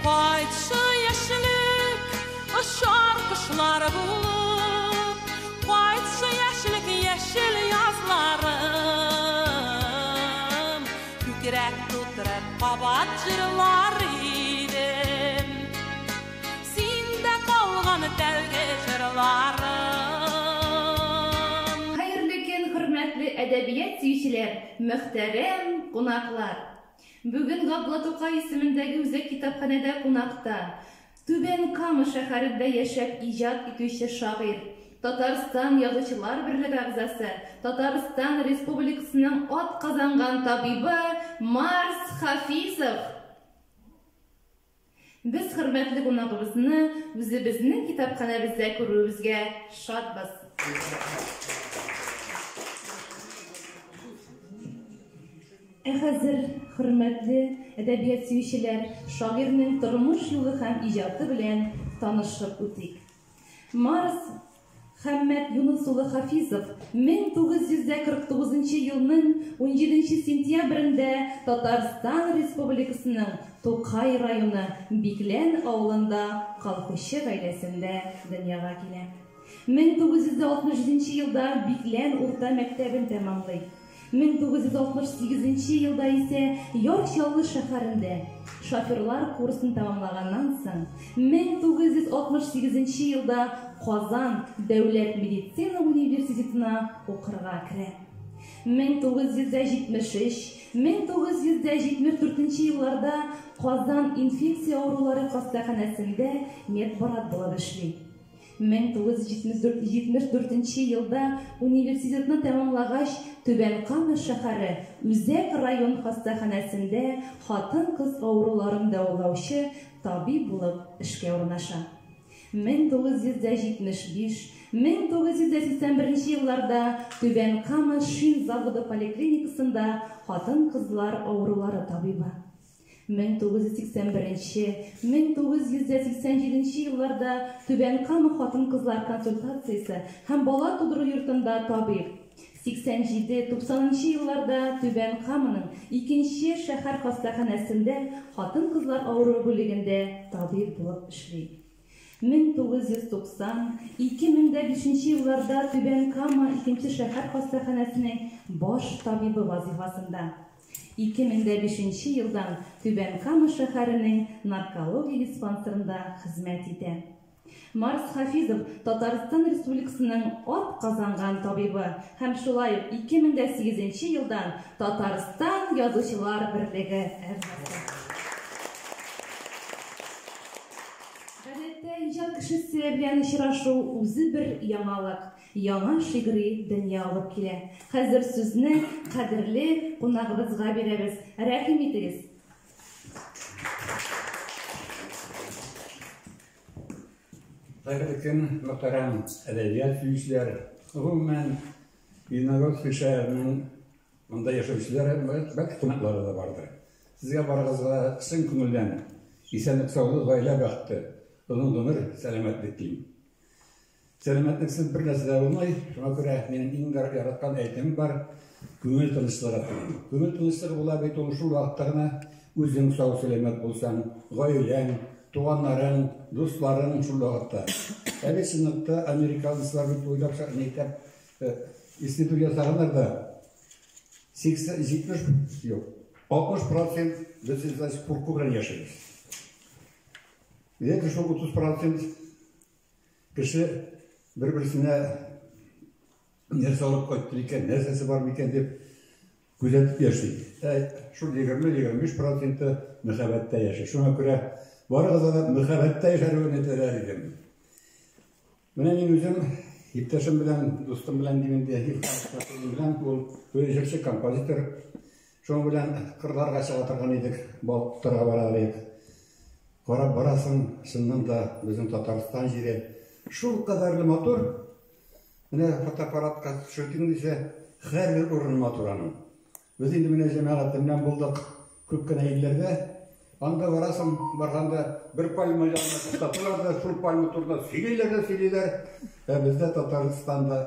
Кайтшы яшьлек, очар кошлар булып, Кайтшы яшьлек, яшел язларым. Күкрәк тутырып кабат җырлар идем. Синдә калган тәүге җырларым. Хәерле көн, хөрмәтле әдәбият сөючеләр, мөхтәрәм кунаклар! Бүген Габдулла Тукай исемендәге үзәк китапханәдә кунакта, Түбән Кама шәһәрендә яшәп иҗат итүче шагыйрь, Татарстан Язучылар берлеге әгъзасы, Татарстан Республикасының атказанган табибы Марс Хафизов! Без хөрмәтле кунагыбызны үзебезнең китапханәбездә күрүебезгә шатбыз. Ә хәзер, хөрмәтле әдәбият сөючеләр, шагыйрьнең тормыш юлы һәм иҗаты белән танышып үтик. Марс Хәммәт Юныс улы Хафизов 1949 нчы елның унҗиденче сентябрендә Татарстан Республикасының Тукай районы Биклән авылында колхозчы гаиләсендә дөньяга килә. 1967 нче елда Биклән урта мәктәбен тәмамлый. 1968 нче елда исә Яр Чаллы шәһәрендә шоферлар курсын тәмамлаганнан соң, 1968 нче елда Казан дәүләт медицина университетына укырга керә. 1973, 1974 нче елларда Казан инфекция авырулары хастаханәсендә медбрат булып эшли. 1974 нче елда университетны тәмамлагач, Түбән Кама шәһәре Үзәк район хастаханәсендә хатын-кыз авыруларын дәвалаучы табиб булып эшкә урнаша. 1975, 1981 нче елларда Түбән Кама шин заводы поликлиникасында хатын-кызлар авырулары табибы. 1981 нче, 1987 нче елларда Түбән Кама хатын-кызлар консультациясе һәм бала тудыру йортында табиб, 87, 90 нчы елларда Түбән Каманың икенче шәһәр хастаханәсендә хатын-кызлар авыруы бүлегендә табиб булып эшли. 1990, 2005 нче елларда Түбән Кама икенче шәһәр хастаханәсенең баш табибы вазыйфасында. 2005 нче елдан Түбән Кама шәһәренең наркология диспансерында хезмәт итә. Марс Хафизов, Татарстан Республикасының атказанган табибы һәм шулай ук 2008 нче елдан Татарстан Язучылар берлеге әгъзасы. Гадәттә, иҗат кешесе белән очрашу үзе бер яңалык. Яңа шигъри дөнья алып килә. Хәзер сүзне кадерле кунагыбызга бирәбез. Рәхим итегез. Хәерле көн, мөхтәрәм әдәбият сөючеләр, гомумән, Лениногорский шәһәренең монда яшәүчеләр һәм бәлки кунаклары да бардыр. Сезгә барыгызга чын күңелдән исәнлек-саулык, гаилә бәхете, озын гомер, сәламәтлек телим. Сәламәтлексез бер нәрсә дә булмый, шуңа күрә минем иң яраткан әйтемем бар, күңел тынычлыгы телим. Күңел тынычлыгы була бит ул шул вакытта гына үзең сау-сәламәт булсаң, гаиләң, туганнарың, дусларың шул вакытта. Ә бит чынлыкта американецлар бит уйлап әйтәп, институт ясаганнар да 80, 70, юк, 60 процент без значит курку белән яшибез. Где-то шул 30 процент Кеше бер-берсенә нәрсә алып кайтты икән, нәрсәсе бар микән дип күзәтеп яши. Ә шул 20-25 проценты мәхәббәттә яши. Шуңа күрә барыгызга да мәхәббәттә яшәргә теләр идем. Менә мин үзем иптәшем белән, дустым белән дим инде, белән ул үзе җырчы, композитор. Шуның белән кырларга чыга торган идек, балык тотарга бара идек. Карап барасың, чыннан да безнең Татарстан җире шул кадәрле матур. Менә фотоаппаратка төшердең дисә, һәрбер урыны матур аның. Без инде менә җәмәгатем белән булдык күп кенә илләрдә. Анда барасың, барганда бер пальма янына туктаталар да, шул пальма турында сөйлиләр дә сөйлиләр. Ә бездә Татарстанда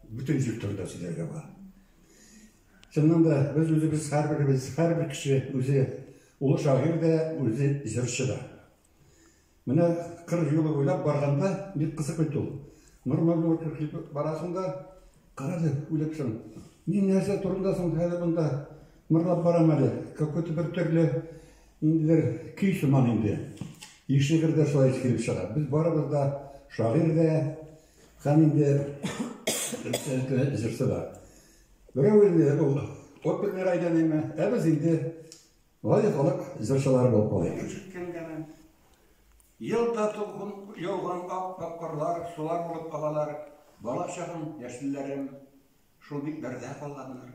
бөтен җир турында сөйләргә була. Чыннан да, без үзебез һәрберебез, һәрбер кеше үзе ул шагыйрь дә, үзе җырчы да. Менә кыр юлы буйлап барганда бик кызык бит ул. Нормаль килеп барасың да, карады, уйлап соң. Мин нәрсә турында соң хәзер монда мырлап барам әле. Какой-то бер төрле ниндидер көй сыман инде. И шигырь дә шулай килеп чыга. Без барыбыз да шагыйрь дә һәм инде җырчы да. Берәү инде ул оперный әйләнәме, ә без инде гади халык җырчылары булып калыйк. Ишеткәнгәме? Ел да тулгын яуган ап-ак карлар сулар булып агалар. Бала чагым, яшьлеләрем шул битләрдә калганнар.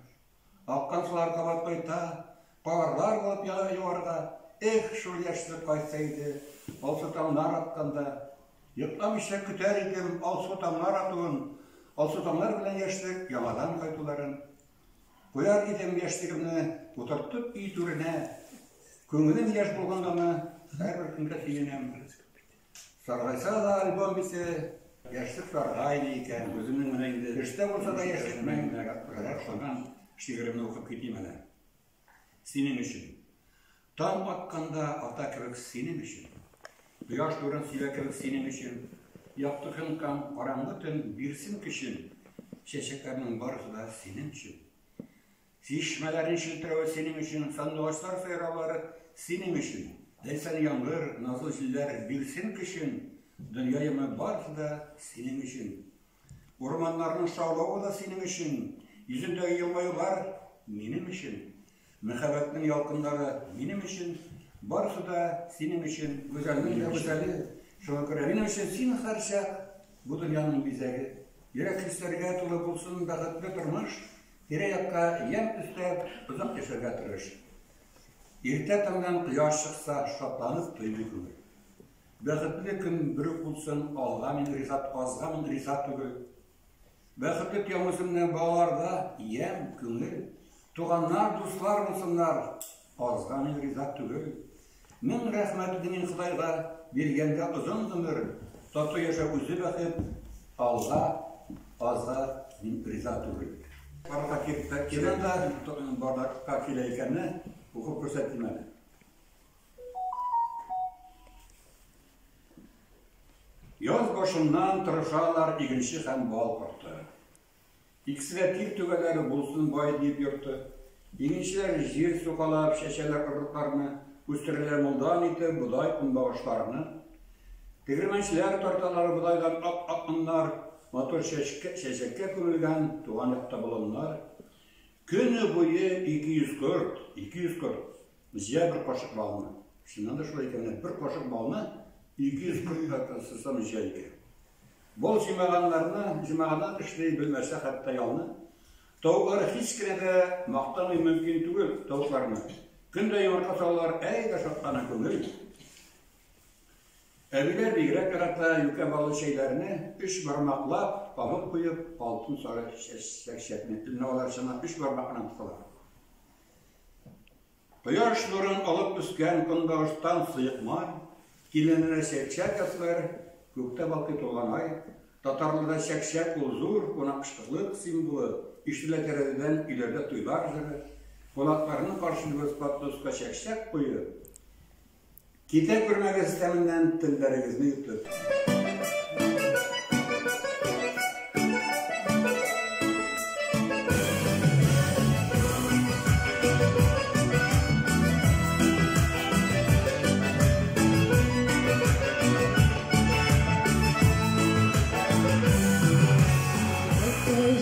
Аккан сулар кабат кайта, карлар булып яварга. Эх, шул яшьлек кайтса иде, алсу таңнар атканда. Йокламыйча көтәр идем алсу таңнар атуын, алсу таңнар белән яшьлек яңадан кайтуларын. Куяр идем яшьлегемне утыртып өй түренә. Күңелем яшь булгангамы, һәрбер көнгә сөенәм. Саргайса да альбом бите, яшьлек саргаймый икән. Үземнең менә инде эштә булса да яшьлек мәңге шигыремне укып китим әле. Синең өчен. Таң атканда ата кебек синең өчен. Кояш нурын сибә кебек синең өчен. Якты көн караңгы төн бирсен көчен. Чәчәкләрнең барысы да синең өчен. Чишмәләрнең челтерәве синең өчен, сандугачлар сайраулары синең өчен. Ләйсән яңгыр, назлы җилләр бирсен көчен. Дөнья яме барысы да синең өчен. Урманнарның шаулавы да синең өчен. Йөзендәге елмаюлар минем өчен. Мәхәббәтнең ялкыннары минем өчен. Барысы да синең өчен. Гүзәлнең дә гүзәле. Шуңа күрә минем өчен син һәрчак бу дөньяның бизәге. Йөрәк хисләргә тулы булсын бәхетле тормыш. Тирә-якка ямь өстәп, озак яшәргә тырыш. Иртә таңнан кояш чыкса, шатланып туймый күңел. Бәхетле көн берүк булсын, алга мин риза, азга мин риза түгел. Бәхетле тоям үземне балаларда ямь, күңел. Туганнар, дуслар булсыннар, азга мин риза түгел. Мең рәхмәтле мин Ходайга, биргәнгә озын гомер. Тату яшәү үзе бәхет, алга, азга мин риза түгел. Барлыкка килә дә, барлыкка килә икәнне укып күрсәтим әле. Яз башыннан тырышалар игенче һәм бал корты. Икесе дә тир түгәләр, булсын бай диеп йорты. Игенчеләр җир сукалап, чәчәләр орлыкларны, үстерәләр мулдан итеп бодай көнбагышларны. Тегермәнчеләр тарталар бодайдан ап-ак оннар, матур чәчкә, чәчәккә күмелгән туган якта болыннар. Көне буе 200 корт, 200 корт җыя бер кашык балны. Чыннан да шулай икән, менә бер кашык балны 200 корт сысам җыя икән. Бал җыймаганнарны, җыймаганнар эшли белмәсә хәтта ялны. Тавыклары һич кенә дә мактамый мөмкин түгел тавыкларны. Көн дә йомырка салалар, әй дә шатлана күңел. Әбиләр бигрәк ярата юкә балы чәйләрне, өч бармаклап, кабык куеп, алтын сары чәкчәкне. Менә алар чынлап өч бармак белән тоталар. Кояш нурын алып үскән көнбагыштан сыек май, килененә чәкчәк ясыйлар, күктә балкый тулган ай. Татарларда чәкчәк ул зур кунакчылык символы, ишетелә тәрәзәдән өйләрдә туйлар җыры. Кунакларны каршылыйбыз подноска чәкчәк куеп. Китә күрмәгез тәменнән телләрегезне йотып.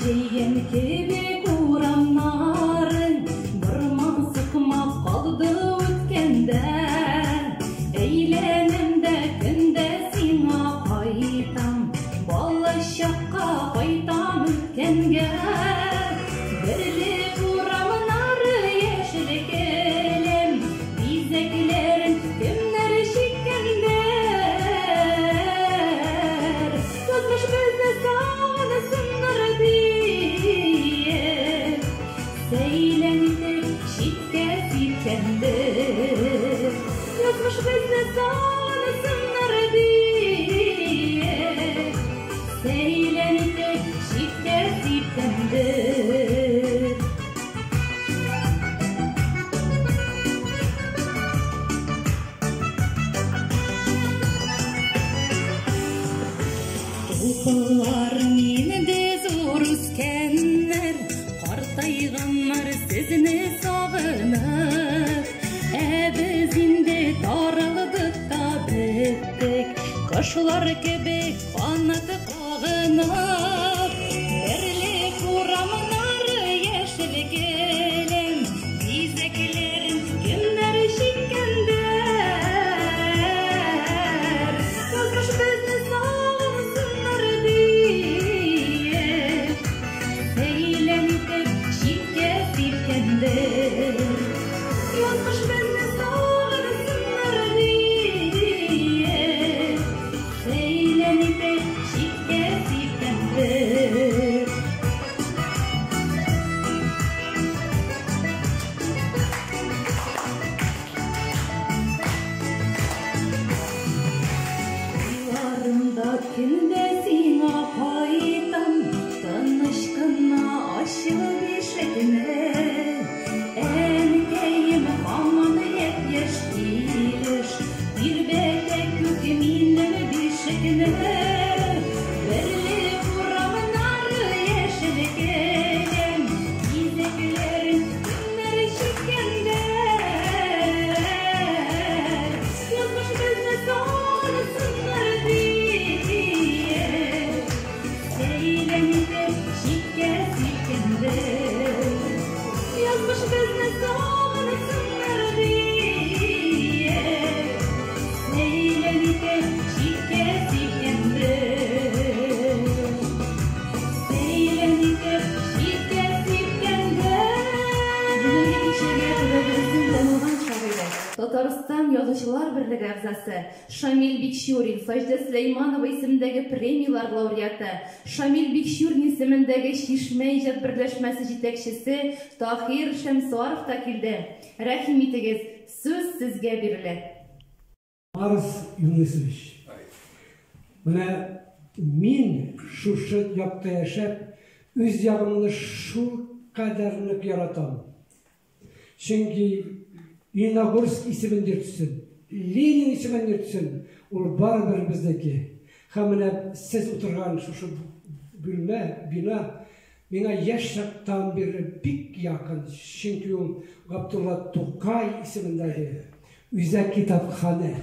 Җәйгән кебек урамнарын, борман сукмак калды үткәндә. Әйләнәм дә көндә сиңа кайтам, балачакка кайтам үткәнгә. Берлек урамнары яшел келәм, бизәкләрен кемнәр чиккәндер. Язмыш безне сагынсыннар диеп, сәйлән итеп читкә сипкәндер. Язмыш безне сагынсыннар диеп, сәйлән итеп читкә сипкәндер. Улкылар инде зур үскәннәр, картайганнар сезне сагынып. Ә без инде таралдык та беттек, кошлар кебек канат кагынып. Берлек урамнары яшел келәм, бизәкләрен кемнәр чиккәндер. Язмыш безне сагынсыннар диеп, сәйлән итеп читкә сипкәндер. Язмыш безне сагынсыннар диеп, сәйлән итеп читкә сипкәндер. Уйларымда көндә сиңа кайтам, тыныч кына ачып ишекне. Әнкәем һаман япь-яшь килеш, тирбәтә күк минем бишекне. Берлек урамнары яшел келәм, бизәкләрен кемнәр чиккәндер. Язмыш безне сагынсыннар диеп, сәйлән итеп читкә сипкәндер. Язмыш безне сагынсыннар диеп, сәйлән итеп читкә сипкәндер. Сәйлән итеп читкә сипкәндер. Бүгенге кичәгә төбәгебезнең танылган шагыйре, Татарстан Язучылар берлеге әгъзасы Шамил Бикчурин, Саҗидә Сөләйманова исемендәге премияләр лауреаты, Шамил Бикчурин исемендәге Чишмә иҗат берләшмәсе җитәкчесе Таһир Шәмсуаров та килде. Рәхим итегез, сүз сезгә бирелә. Марс Юнысович, менә мин шушы якта яшәп, үз ягымны шул кадәр нык яратам. Чөнки Лениногорск исемен йөртсен, Ленин исемен йөртсен, ул барыбер безнеке. Һәм менә сез утырган шушы бүлмә, бина миңа яшь чактан бирле бик якын. Чөнки ул Габдулла Тукай исемендәге үзәк китапханә.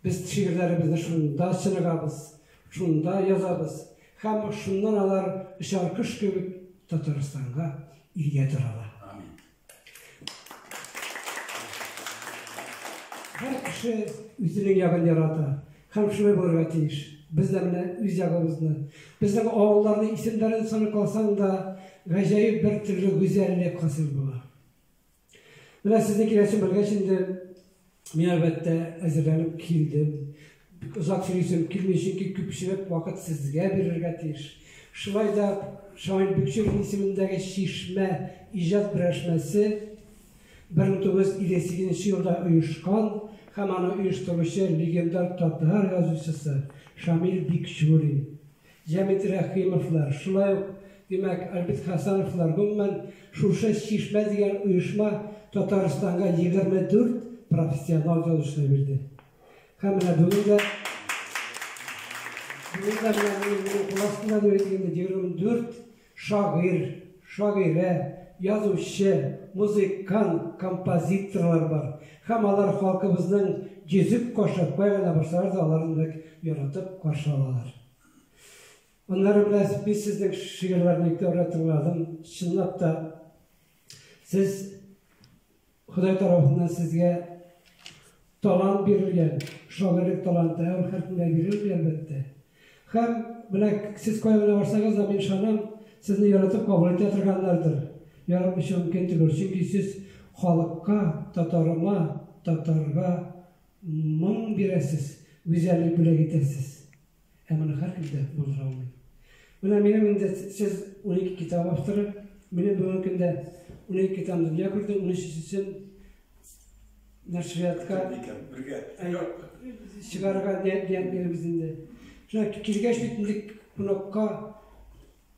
Без шигырьләребезне шунда чыныгабыз, шунда язабыз. Һәм шуннан алар очар кош кебек Татарстанга, илгә тарала. Һәр кеше үзенең ягын ярата һәм шулай булырга тиеш. Без дә менә үз ягыбызны, безнең авылларның исемнәрен санап калсаң да, гаҗәеп бер төрле гүзәллек хасил була. Менә сезнең киләсен белгәч инде мин әлбәттә әзерләнеп килдем. Бик озак сөйлисем килми, чөнки күпчелек вакыт сезгә бирергә тиеш. Шулай да Шамил Бикчурин исемендәге Чишмә иҗат берләшмәсе 1958 елда оешкан һәм аны оештыручы легендар татар язучысы Шамил Бикчурин, Җәмит Рәхимовлар, шулай ук, димәк, Альберт Хасановлар, гомумән, шушы Чишмә дигән оешма Татарстанга 24 профессионал язучыны бирде. Һәм менә бүген дә менә минем кул астында дип әйтик инде 24 шагыйрь, шагыйрә, язучы, музыкант, композиторлар бар. Һәм алар халкыбызның йөзек кашы, кая гына барсалар да аларны бик яратып каршы алалар. Аннары менә мин сезнең шигырьләрне бик тә тыңладым. Чынлап та сез Ходай тарафыннан сезгә талант бирелгән, шагыйрьлек таланты, ул һәркемгә бирелми, әлбәттә. Һәм менә сез кая гына барсагыз да, мин ышанам, сезне яратып кабул итә торганнардыр. Яратмыйча мөмкин түгел, чөнки сез халыкка, татарыма, татарга моң бирәсез, гүзәллек бүләк итәсез. Ә моны һәркем дә булдыра алмый. Менә минем инде сез 12 китап авторы, минем бүгенге көндә 12 китабым дөнья күрде, 13-сен нәшриятка чыгарырга ниятлибез инде. Шуңа килгәч бит инде кунакка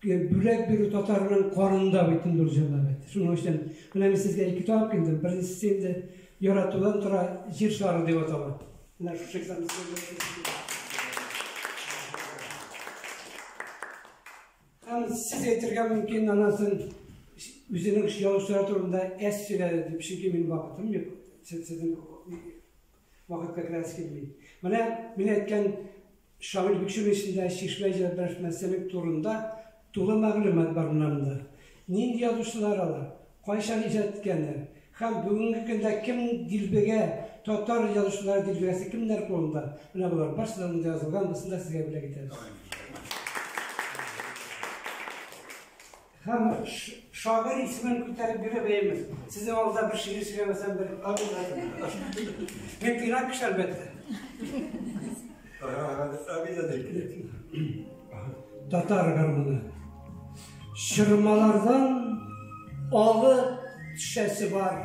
бүләк бирү татарның карынында бит инде ул җәмәгать. Шуның өчен менә мин сезгә ике китап килдем. Беренчесе инде яратудан тора Җир шары дип атала. Менә шушы китапны. Һәм сез әйтергә мөмкин, аннан соң үзенең язучылар турында әз сөйләде дип, чөнки минем вакытым юк. Сезнең вакытка керәсе килми. Менә мин әйткән Шамил Бикчурин эчендә Чишмә иҗат берләшмәсенең турында тулы мәгълүмат бар монда. Нинди язучылар алар, кайчан иҗат иткәннәр һәм бүгенге көндә кем дилбегә, татар язучылары дилбегәсе кемнәр кулында? Менә болар барысы да монда язылган, бусын да сезгә бүләк итәбез. Һәм шагыйрь исемен күтәреп йөреп әйме. Сезнең алда бер шигырь сөйләмәсәм бер. Мин тыйнак кеше, әлбәттә. Татар гармуны. Чырмалардан алып төшәсе бар.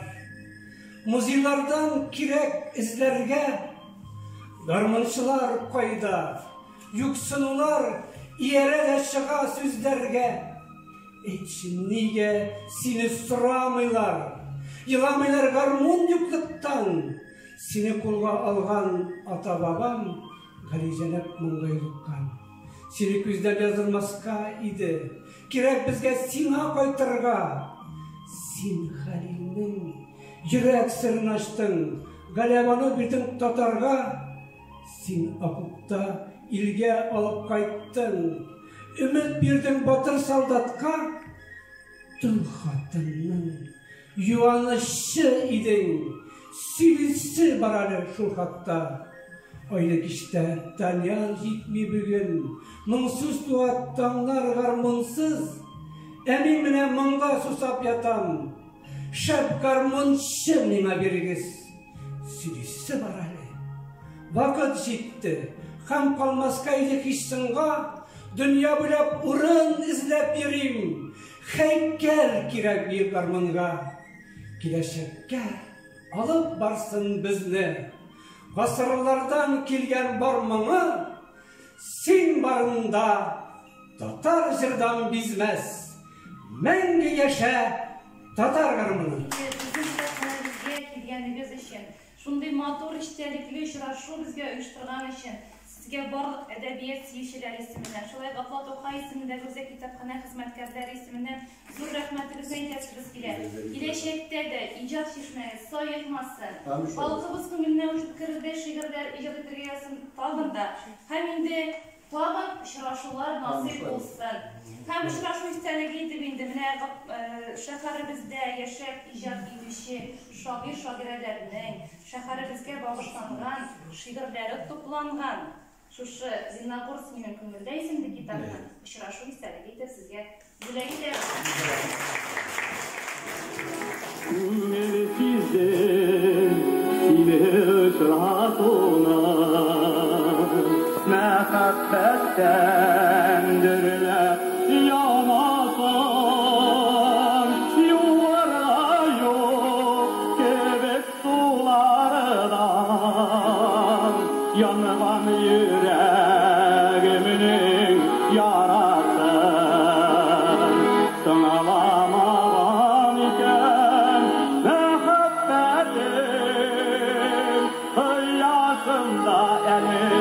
Музейлардан кирәк эзләргә. Гармунчылар кайда? Юксынулар иярә дә чыга сүзләргә. Әйтче, нигә сине сорамыйлар? Еламыйлар гармун юклыктан. Сине кулга алган ата-бабам Галиҗәнәп моңга юлыккан. Сине күздән яздырмаска иде. Кирәк безгә сиңа кайтырга. Син Хәлилнең йөрәк серен ачтың, Галәбану бирдең татарга. Син окопта илгә алып кайттың, өмет бирдең батыр солдатка. Тол хатынның юанычы идең, сөйлисе бар әле шул хакта. Айлы кичтә тальян җитми бүген, моңсыз туа таңнар гармунсыз. Ә мин менә моңга сусап ятам, шәп гармунчы миңа бирегез. Сөйлисе бар әле. Вакыт җитте, һәм калмаска иде һич соңга. Дөнья буйлап урын эзләп йөрим, һәйкәл кирәк бөек гармунга. Киләчәккә алып барсын безне, гасырлардан килгән бар моңы. Син барында татар җырдан бизмәс. Мәңге яшә татар гармуны! Безнең китапханәбезгә килгәнегез өчен, шундый матур эчтәлекле очрашу безгә оештырган өчен сезгә барлык әдәбият сөючеләр исеменнән, шулай ук Габдулла Тукай исемендәге үзәк китапханә хезмәткәрләре исеменнән зур рәхмәтебезне әйтәсебез килә. Киләчәктә дә иҗат чишмәгез саекмасын. Халкыбыз күңеленә үтеп керердәй шигырьләр иҗат итәргә язсын тагын да. Һәм инде тагын очрашулар насыйп булсын. Һәм очрашу истәлеге итеп инде менә шәһәребездә яшәп иҗат итүче шагыйрь-шагыйрәләрнең шәһәребезгә багышланган шигырьләре тупланган шушы Лениногорск минем күңелдә исемле китапны очрашу истәлеге итеп сезгә бүләк итәбез. Күңел сизде сине очратуны, Мәхәббәттән дөрләп янасың, Юарга юк кебек сулардан, Янган йөрәгемнең ярасын. Тыңламаган икән мәхәббәтем, Кояшымда әле